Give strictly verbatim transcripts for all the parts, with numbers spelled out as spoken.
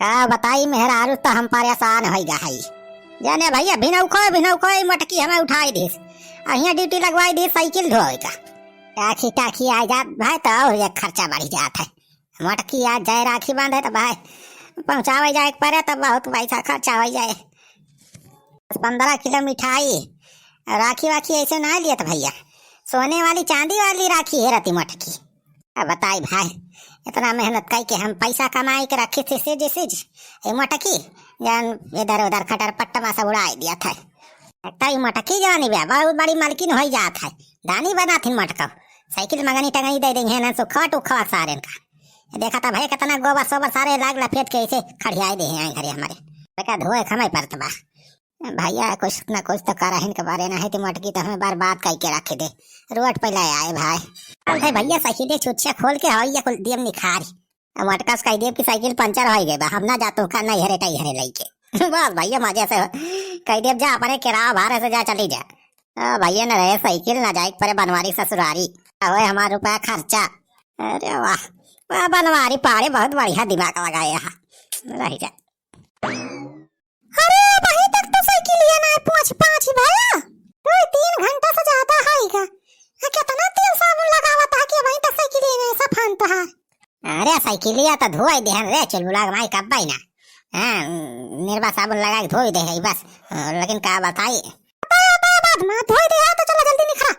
का बताई मेहरारू, तो हम परेशान होइ गा हई। जाने भइया, भिनौखो, भिनौखो ई मोटकी हमें उठाई दिस। आ हियाँ ड्यूटी लगवाई दिस साइकिल धोए का। टाखी, टाखी आ जात भाई, तो और एक खर्चा बढ़ी जात है। मोटकी आज जाए राखी बांधे, तो भाई पहुँचावे जाए के पड़े, तो बहुत पैसा खर्चा होइ जाए। दस पन्द्रह किलो मिठाई, राखी वाखी ऐसे ना लियत भइया, सोने वाली चांदी वाली राखी है रहती मोटकी। अब बताई भाई, इतना मेहनत कई के हम पैसा कमाई के रखी थी सिज सिज, ए मोटकी, जान इधर उधर खटर पट्टा मा सब उड़ाई दिया था। तई मोटकी जानी बे, बहुत बड़ी मालकिन होइ जात है, दानी बना थी मोटको। साइकिल मंगनी टंगनी दे देंगे ना, सुखवा टुखवा सारेन का। देखा था भाई, कितना गोबर सोबर सारे लाग लपेट के ऐसे खड़ियाई दे हैं घरे हमारे। बेटा धोए खमाई परत बा। भइया, कुछ न कुछ तो करहिन के बारे, नाहीं तो मोटकी तो हमें बर्बाद कई के रख दे। रोड पे ले आए भाई। अरे भइया, साइकिल छुच्छे खोल के हवैया कुल दियम निखारी। अब मोटका से कह देब कि साइकिल पंचर होइ गए बा, हम ना जातू का नैहरे टैहरे लइके। बस भइया, मजे से हो। कह देब, "जा अपने किराया भाड़े से जा, चली जा।" आ, भइया न रहे साइकिल, ना जाए के पड़े बनवारी ससुरारी। आ, होए हमार रुपया खर्चा। अरे वाह, वाह बनवारी पाड़े, बहुत बढ़िया दिमाग लगाए हा। रह जा। अरे, अबहीं तक तो साइकिलिया नाहीं पहुँच पाँच भया। दो तीन घंटा से ज्यादा होइगा। आ, केतना तेल साबुन लगावत हा कि अबहीं तक साइकिलिया नाहीं सफान तोहार। अरे, साइकिलिया तो धोए देहन रे, चुलबुला के माई कब्बई ना। हाँ, निरवा साबुन लगा के धोई दे है बस। लेकिन का बताई? अबे, अबे, बाद में धोई दे है तो चला जल्दी निखरा।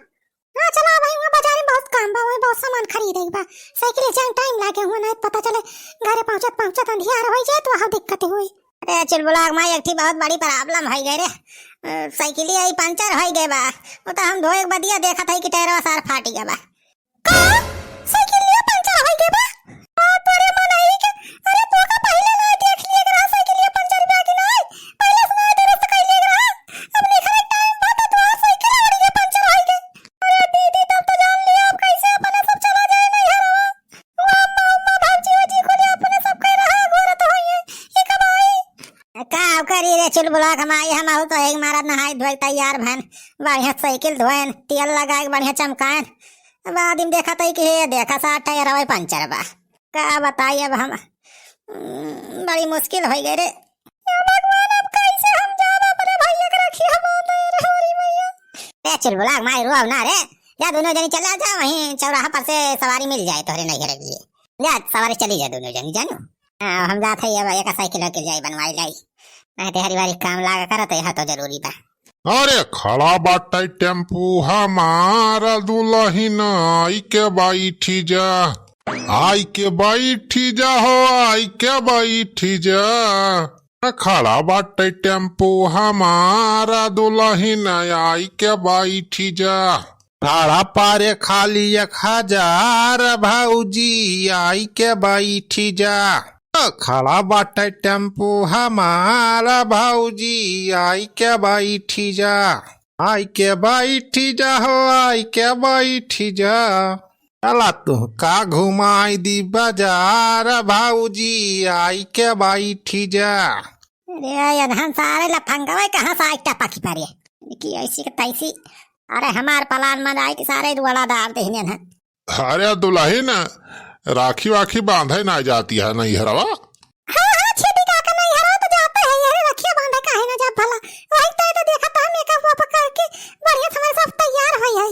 हाँ, चला भाई, वहाँ बाजार में बहुत काम बा, वहीं बहुत सामान खरीदे के बा। साइकिल जाए टाइम लागे हुआ, नाहीं पता चले घरे पहुँचत पहुँचत अंधियार होइ जाए तो वहाँ दिक्कत हुई। अरे चुलबुला के माई, एक ठी बहुत बड़ी problem होइ गई रे। अ, साइकिलिया ई पंचर होइ गए बा। वो तो हम धोए के बदिया देखत हई कि टायरवा सार फाटी गए बा। का? साइकिलिया पंचर होइ गए बा? आ, तोरे मनई के, अरे तोका पहिले ना देख लिए के रहा साइकिलिया पंचर बा कि नाहीं? पहिले से ना दुरुस्त कर लिए के रहा। अब निकले टाइम बा तो तोहार साइकिल अड़ी के पंचर होइ गए। अरे दीदी, तब तो जान लिया, अब कैसे अपने सब चला जाए नैहरवा। वो अम्मा, अम्मा, भौजी, वौजी को ले अपने सब कह रहा, गोरत होइए, ये कब आई? का करी रे चुलबुला के माई, हम आऊ तो एक मारत नहाई धोए तैयार भन, बढ़िया साइकिल धोएन, तेल लगाए के बढ़िया चमकाएन। बाद में देखा तई कि हे देखा सा टायरवा पंचर बा। का बताई अब हम, हम्म, बड़ी मुश्किल होइ गई रे। ए भगवान, अब कैसे हम जाब अपने भैया के रखिया बांधे रे हमारी मैया। ए चुलबुला के माई, रोव ना रे, जा दोनों जनी चला जा, वहीं चौराहा पर से सवारी मिल जाए तोहरे नैहर के लिए। जा सवारी चली जा दोनों जनी जानू। हाँ, हम जात है अब एक साइकिल के जाई बनवाई लाई, नाहीं तो हरी बारी काम लागा करत है तो जरूरी बा। अरे खड़ा बाटे टेम्पू हमार दुलहिन, आई के बैठी जा, आई के बैठी जा हो, आई के बैठी जा। खड़ा बाटे टेम्पू हमार दुलहिन, आई के बैठी जा। भाड़ा पारे खाली एक हजार भौजी, आई के बैठी जा। खड़ा बाटे टेम्पू हमार भौजी, आई के बैठी जा। आई के बैठी जा हो, आई के बैठी जा। चला तुहका घुमाई दी बाजार भौजी, आई के बैठी जा। अरे अनहन सारे लफंगवे कहाँ से आइटा पाखी पारे कि ऐसी के तैसी। अरे हमार plan मन आई कि सारे रुआड़ा डाल देहने ना। अरे दुलहिन, राखी वाखी बांधे ना जाती है नैहरवा? हाँ, हाँ, छेदी काका नैहरवा तो जाते हैं, ये रखिया बांधे काहे ना जाब भला? वही तो, तो देखा तो हम मेकअप वेकअप करके बढ़िया से हमारे सब तैयार होई है।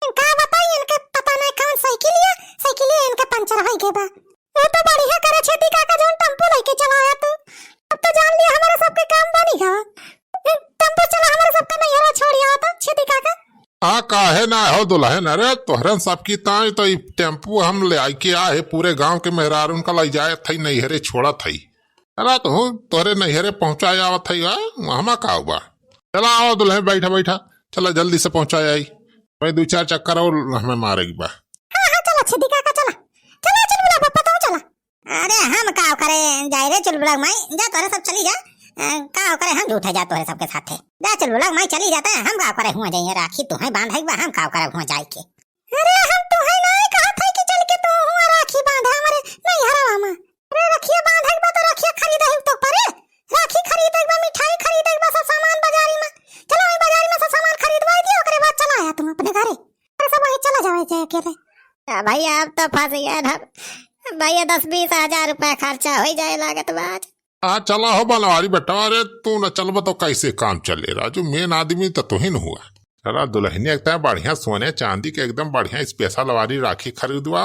इनका बताई, इनके पता नहीं कौन साइकिलिया, साइकिलिया इनके पंचर होई गए बा। वो तो बढ़िया करे छेदी काका, जौन टेम्पू लेके चलाया तू। अब तो जान लिया हमारे सबके काम बनी गवा। टेम्पू चला हमारे सबका नैहरवा छोड़िया तो छेदी काका। आ, काहे ना हो दुलहिन, अरे तोहरन सबकी ताई तो ई टेम्पू हम ले आई के आ है, पूरे गांव के मेहरारून का लई जाए थई नैहरे छोड़ा थई। अरे तो तोहरे नैहरे पहुंचाए आवत थई, आ, हमा का हुआ? चला आओ दुलहिन, बैठा बैठा, चला जल्दी से पहुंचाए आई। भाई दो चार चक्कर और हमें मारे के बा। हाँ, हाँ, चला छेदी काका, चला। चला, चल बुला पप्पा, तू चला। अरे हम का करे जाए रे चुलबुला माई, जा तोहरे सब चली जा। अ, का करे हम झूठे जा तोहरे सबके साथे। जा चुलबुला माई चली जाता है, हम का करे हुआ जाइए राखी तू है बांधे बा, हम का करे हुआ जाए के। अरे हम तू है ना कहा था कि चल के तू हुआ राखी बांधे हमारे नैहरवा में। अरे रखिया बांधे बा तो रखिया खरीदे ही तो परे। राखी खरीदे बा, मिठाई खरीदे बा, सब सामान बाजारी में। चलो वही बाजारी में सब सामान खरीदवाई दिया, ओकरे बाद चला आया तुम अपने घरे। अरे सब वही चला जावे जाए अकेले। आ भैया अब तो फंस गए ना। भैया दस बीस हजार रुपया खर्चा हो जाए लागत बा आज। हाँ, चला हो बनवारी बेटवा, अरे तू न चलबा तो कैसे काम चले राजू, मेन आदमी तो तुहिन हुआ। चला दुल्हनिया के तय बढ़िया सोने चांदी के एकदम बढ़िया स्पेशल वाली राखी खरीदवा,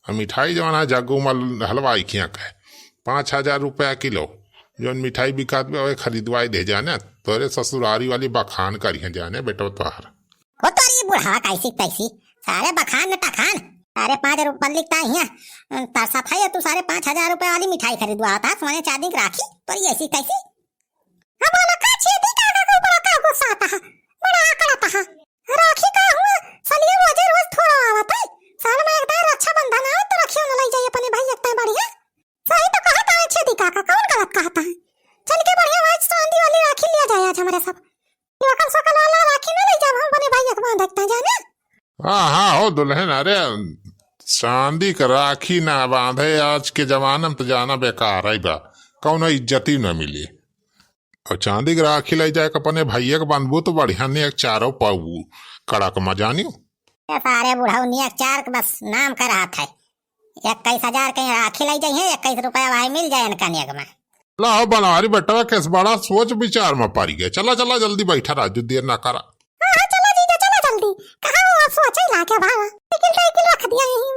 और मिठाई जवन है जग्गू मल हलवाई खिया के पाँच हजार रुपया किलो, जौन मिठाई बिकात बा वही खरीदवाई दे जाने, तोरे ससुरारी वाली बखान करिहे जाने बेटवा तोहार। हो तोरी बुढ़ावा कैसी तैसी, सारे बखान न टखान। सारे पाँच रुपये लिखता है यहाँ, तरसा था ये तू सारे पाँच हजार रुपये वाली मिठाई खरीदवा था, सोने चांदी की राखी, तोरी ऐसी तैसी। अब बोला का छेदी काका के ऊपर का गुस्सा आता है, बड़ा आकड़ आता है। राखी का हुआ, सलिया रोजे रोज थोड़ा आवत है, साल में एक दार रक्षाबंधन आवे तो रखियो न लई जाई अपने भाई इतना बढ़िया। सही तो कहता है छेदी काका, कौन गलत कहता है? चल के बढ़िया आज चांदी वाली राखी लिया जाए आज हमारे सब। लोकल सोकल वाला राखी ना ले जाब हम अपने भाई के बांध एकता जाने। हाँ, हाँ, हो दुल्हन, अरे चांदी के राखी ना बांधे आज के जमाना में तो जाना बेकार है बा, कौनो इज्जत ही ना मिली। और चांदी के राखी ले जाए के अपने भैया के बांधबू तो बढ़िया ने एक चारों पाऊ कड़क मजानियो। ये सारे बुढ़ऊ नियक चार के बस नाम का रहत है। इक्कीस हजार के राखी लई जाइए, इक्कीस रुपया भाई मिल जाए इनका नियक में। ला हो बनवारी बेटवा, केस बड़ा सोच विचार में पड़ गया। चला, चला, जल्दी बैठा राजू, देर ना करा। हाँ, हाँ, चला जीजा, चला जल्दी। कहाँ वो सोचे ला के भावा? साइकिल, साइकिल रख दिया यहीं।